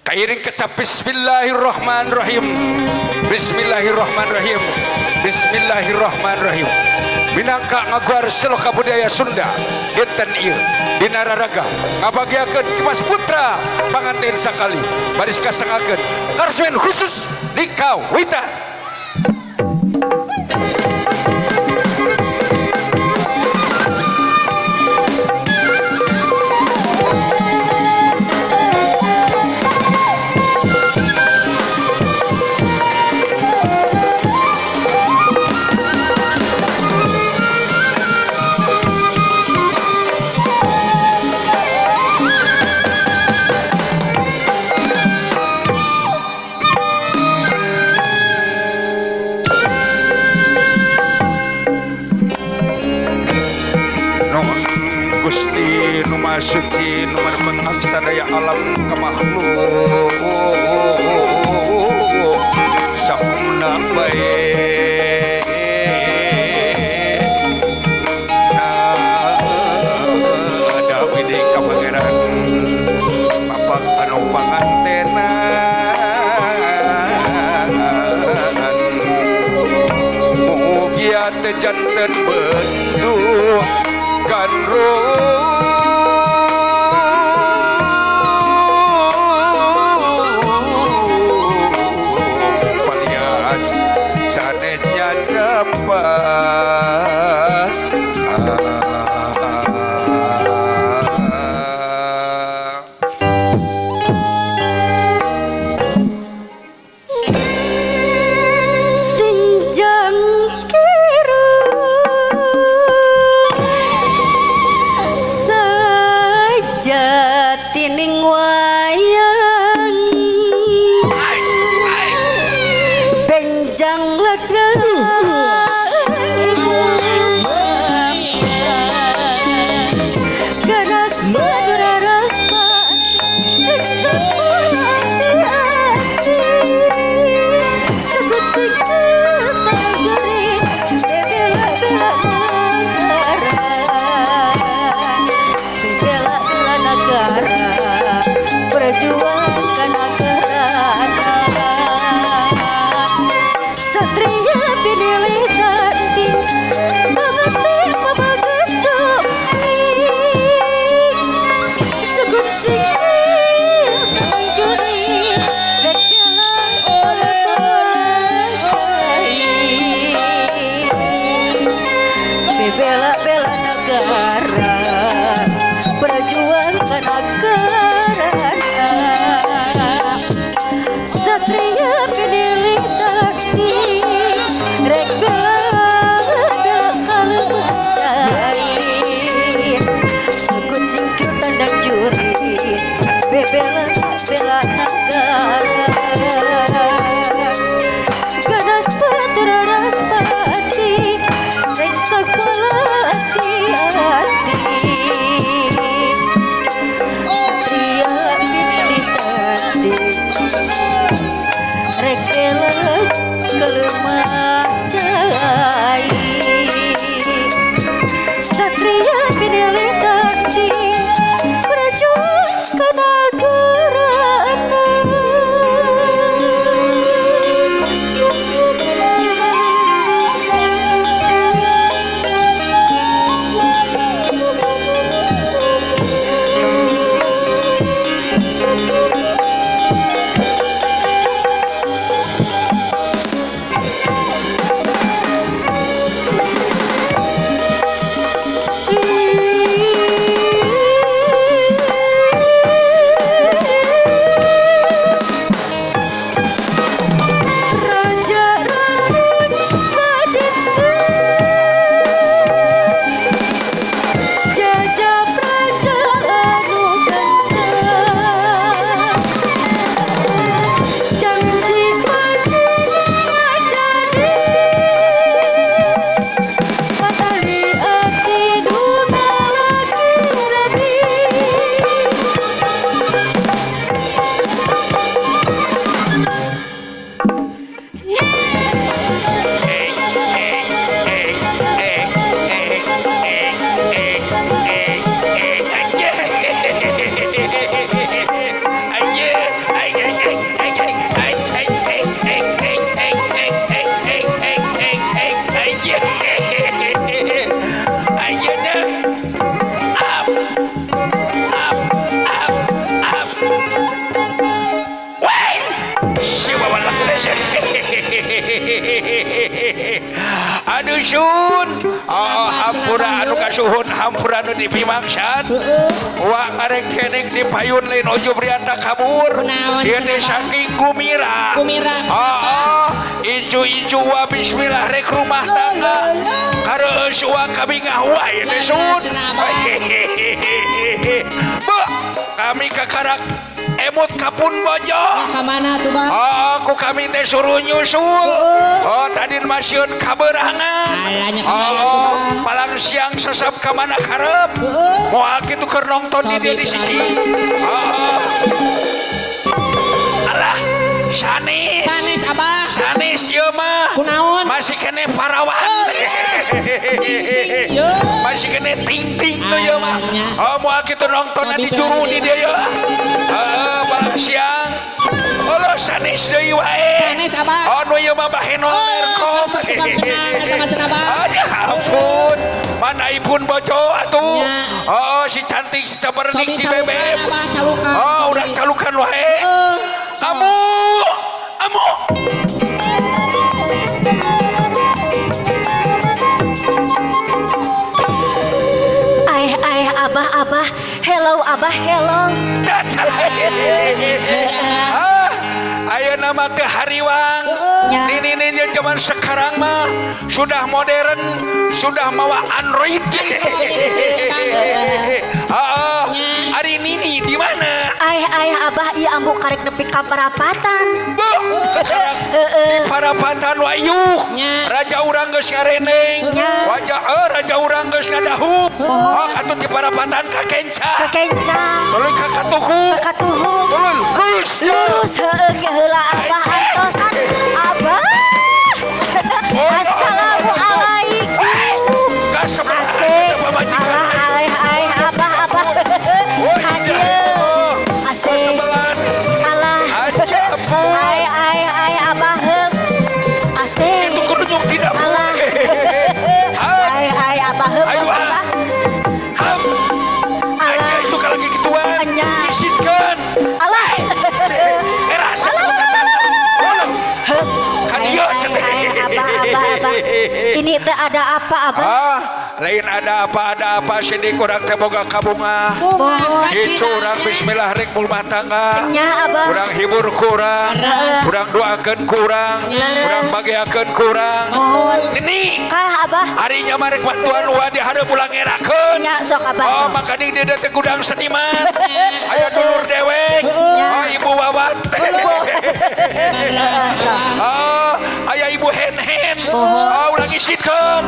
Kairing kecap bismillahirrahmanirrahim. Bismillahirrahmanirrahim. Bismillahirrahmanirrahim. Minangka ngaguar seloka budaya Sunda dinten ieu dina raraga ngabagiakeun Kimas Putra panganten sakali baris kasangakeun karesmen khusus di kawitan. Gusti nu Maha Suci nu maha sadaya alam ka makhluk sakumna bae na widi ka pangeran bapak anu pangantenan mugia teu janten bendu gandrung palias sanesnya tempat. Jatining wayang benjang ledang ganas madura raspa sebut sikap tanjuri bela-bela negara bela-bela negara perjuangkan negara satria pinilih tanding banget pabaget cuping sebut sikil tanjuri rek bela oleh bela-bela negara perjuangkan negara satria pinilih tadi rek bela bela kalem cair sukut singkir tandang juri bela bela negara ganas patra raspati rek kakola hati satria pinilih tadi rek bela kelemah cai satria pinilih tadi perjuangkan negarana. Sun. Oh, hampura anu kasuhun, hampura anu dipimangsan. Wa ngarengkening di payun lain ojo brianda kabur. Ieu teh saking gumira. Oh, icu-icu wa bismillah rek rumah tangga. Kareus wa kabingah wae teh Sun. Bu, kami kakarak emut kapun bojo. Ya kamana tuh Bang? Oh, ku kami teh suruh nyusul. Oh, tadi masieun kaberangan. Oh, palang siang sesap ka mana karep. Moal kitu keur nongton di dieu di sisi. Oh. Alah, sanes. Sanes Abah. Sanes ieu mah. Kunaon? Masih kene parawan. Masih kene ting-ting nu ieu mah. Oh, moal kitu nongton di juru di dieu ye. Palang siang. Oh, sanes deui wae. Sanes Abah. Oh, nu ieu mah bahenol merkom. Aduh, ampun. Mana ibun bojo atuh. Oh, si cantik, si cabernik, si bebek. Oh, udah calukan wae. Amu, amu. Aih, aih, abah, abah. Hello, abah, hello. Ayo nama teh hariwang. Ini zaman sekarang mah sudah modern, sudah mawa Android. Hari ini di mana? Aih, aih, abah, iya ambu karek nepi ka parapatan. Bu, sekarang di parapatan wayuh. Raja urang geus ngareneng. Wajah raja urang geus ngadahup. Oh, atuh di parapatan ka kenca. Ka kenca. Tuluy ka katuhu. Ka katuhu. Tuluy lurus. Lurus heueuh ge heula abah antosan. Abah. Assalamualaikum. Asik. Alah aih aih abah abah. Ka dieu. Asik. Alah. Aih aih aih abah heum. Asik. Itu kudu tidak. Alah. Aih aih abah heum abah. Alah. Itu kalau gituan. Isinkan. Alah. Abah, abah. Ini teh ada apa, abah? Ah, lain ada apa sini kurang teh boga kabunga. Icu urang bismillah rek rumah tangga. Nya, abah. Urang hibur kurang, urang doakeun kurang, urang bagiakeun kurang. Nini. Kah, abah? Ari nya mah rek bantuan wa di hareup ulang ngerakeun. Nya sok abah. Oh, makanya dia teh gudang seniman. Aya dulur dewek. Oh, Ibu Wawat. Oh, aya Ibu Hen-hen. Oh, ulang isinkeun.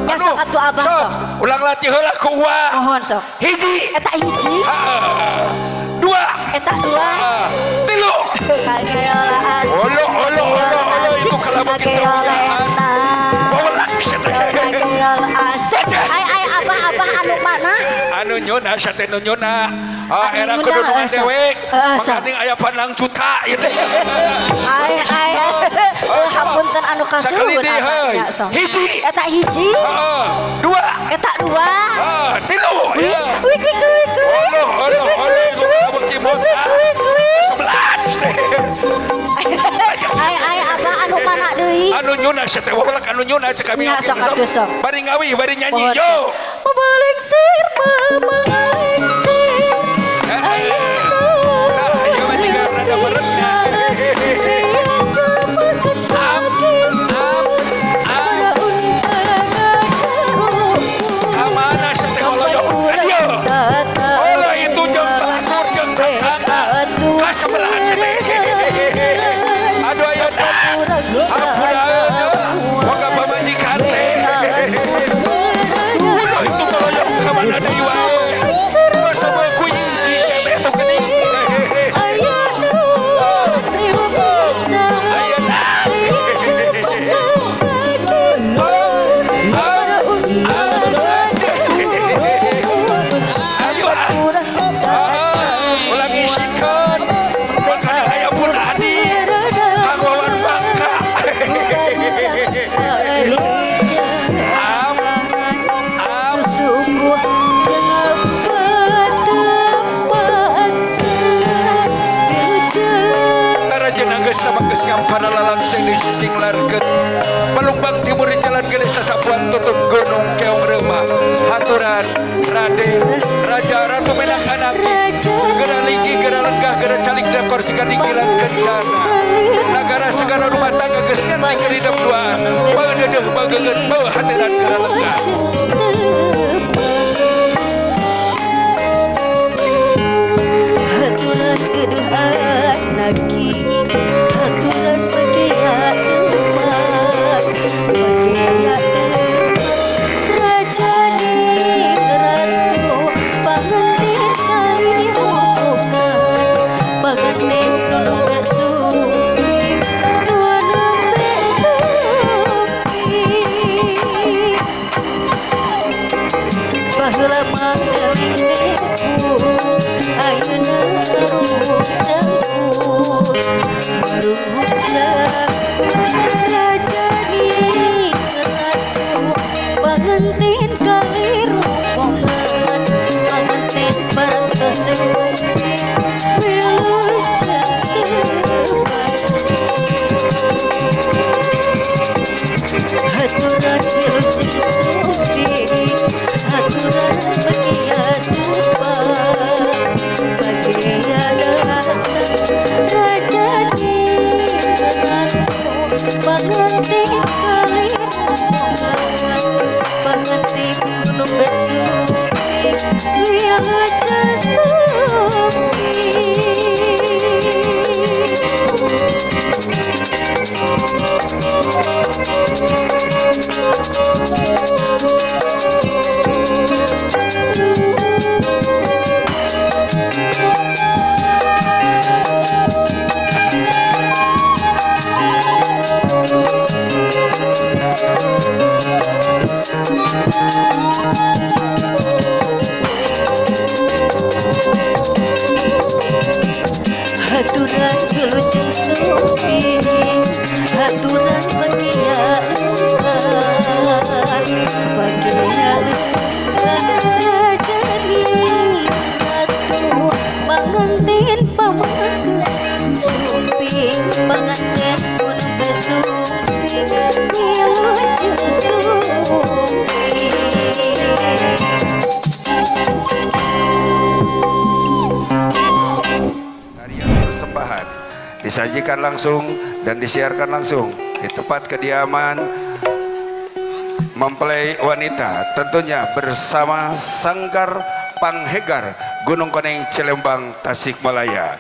Ya sok atuh abah sok. Ulang latih heula ku uwa. Mohon sok. Hiji. Eta hiji. Dua. Eta dua. Tilu. Olo olo olo olo itu kalau begitu. Bawa Asik. Ai ai abah abah anu mana? Anu nyona sate nu nyona. Ah era kudu nungan dewek. Makaning aya pandang juta ieu teh. Ai ai. Hapunten anu kasuhun abah nya sok. Hiji. Eta hiji. Dua. Eta dua. Tilu. Wih wih wih wih. Olo olo olo itu kabeuki mota. 11 teh. Ai ai abah anu mana deui? Anu nyuna sate wawalak anu nyuna cek kami. Nya sok atuh sok. Bari ngawi bari nyanyi yo. Mabalengsir mabalengsir. Nah, ieu mah jiga rada beresna. Kamana sate holoyo? Ka dieu. Holo itu jeung telakur jeung tetangga. Ka sebelahan sate. Aduh ayo dah. Ampura moga pamajikan teh. Udah itu holoyo ka mana deui wae. Masa mau ku hiji cewek tuh geuning. Ayo dah. Ayo ah. Ulang isinkeun. Makanya aya pun adi. Kang Wawan Bangka. Am am Tarajeuna geus sama geus ngampana lalangseng di sising larkeun. Balumbang timur jalan Jalan gede sasapuan tutup gunung keong reumah. Haturan Raden Raja Ratu Menak Anaki. Gera linggi gera lenggah gera calik dakor siga dinggilan kencana. Nagara segara rumah tangga geus nganti keridem duaan. Baeudeuh bageungeut beuh hatiran gera lenggah. Haturan geduh anaki, haturan bagia tempat, bagia tempat. Raja ning ratu panganten kali ropokan, panganten nu nembe sumping, nu nembe sumping. Baheula mah eling depu, ayeuna marung jangkung, marung jangkung. Raja ning ratu panganten kali rombongan, panganten parantos sumping, wilujeng tepang. Haturan wilujeng sumping, haturan bagia tumpah, bagia datang. Raja ning ratu panganten kali rombongan, panganten nu nembe sumping, wilujeng sumping. Haturan wilujeng sumping, haturan bagia lenggah, bagia lenggah. Raja ning ratu panganten pamengkeun sumping, panganten nu nembe sumping, wilujeng sumping. Tarian persembahan disajikan langsung dan disiarkan langsung di tempat kediaman mempelai wanita, tentunya bersama Sanggar Panghegar Gunung Koneng Cilembang Tasikmalaya.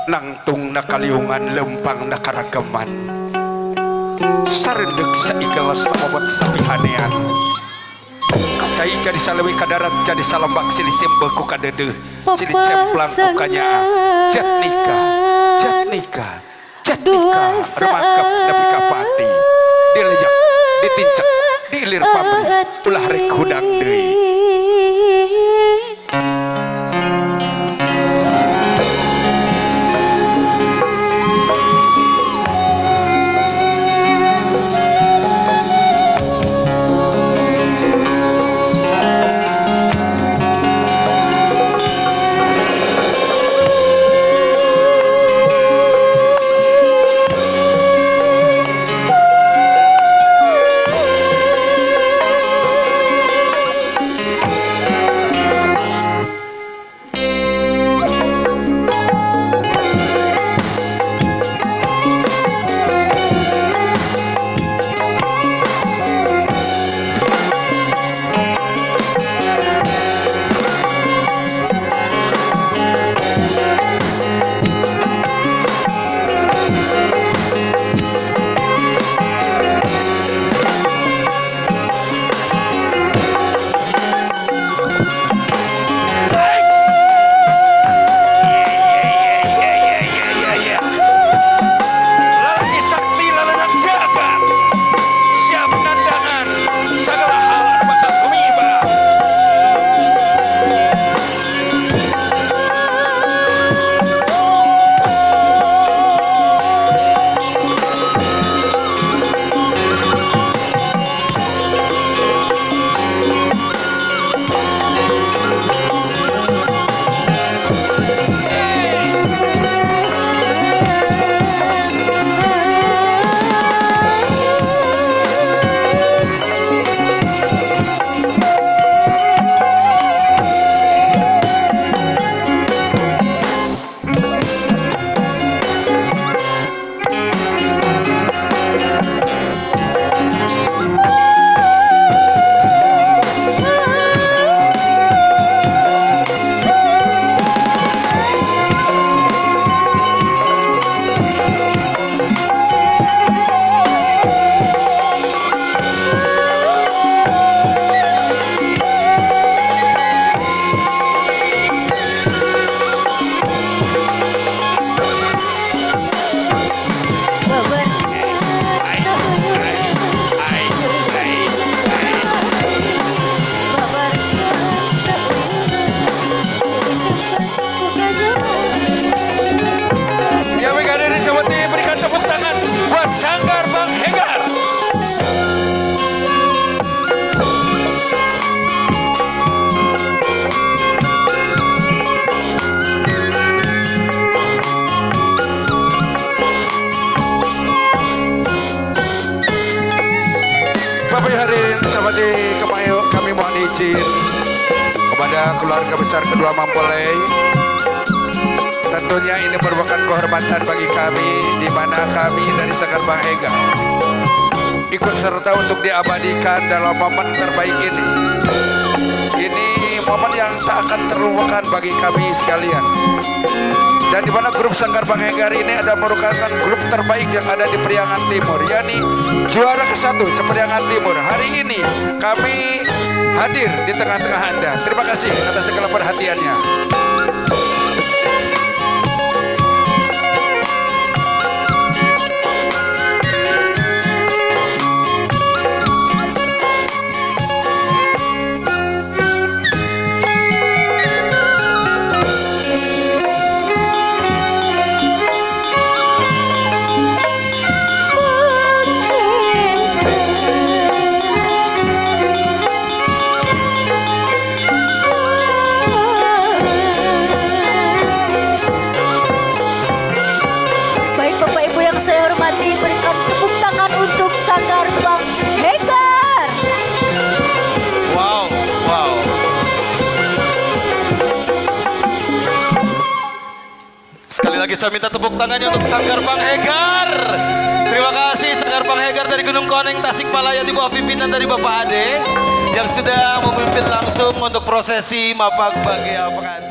Nangtung nakaliungan lempang nakaragaman, sarendek saigelas samawat sapihanean. Kacai jadi salewi kadarat jadi salembak silih sembel ku kadedeuh silih cemplang ku kanyaa. Jet nikah, jet nikah, jet nikah remangkep nepi ka pati, dileyak, ditincek, diilir pamrih, ulah rek hudang deui. izin kepada keluarga besar kedua mempelai. Tentunya ini merupakan kehormatan bagi kami, di mana kami dari Sanggar Panghegar ikut serta untuk diabadikan dalam momen terbaik ini. Ini momen yang tak akan terlupakan bagi kami sekalian. Dan di mana grup Sanggar Panghegar ini ada merupakan grup terbaik yang ada di Priangan Timur, yakni juara ke-1 se-Priangan Timur. Hari ini kami hadir di tengah-tengah Anda. Terima kasih atas segala perhatiannya. Saya hormati, berikan tepuk tangan untuk Sanggar Panghegar. Wow, wow. Sekali lagi saya minta tepuk tangannya untuk Sanggar Panghegar. Terima kasih Sanggar Panghegar dari Gunung Koneng, Tasikmalaya, di bawah pimpinan dari Bapak Ade yang sudah memimpin langsung untuk prosesi Mapag Bagea Pengantin.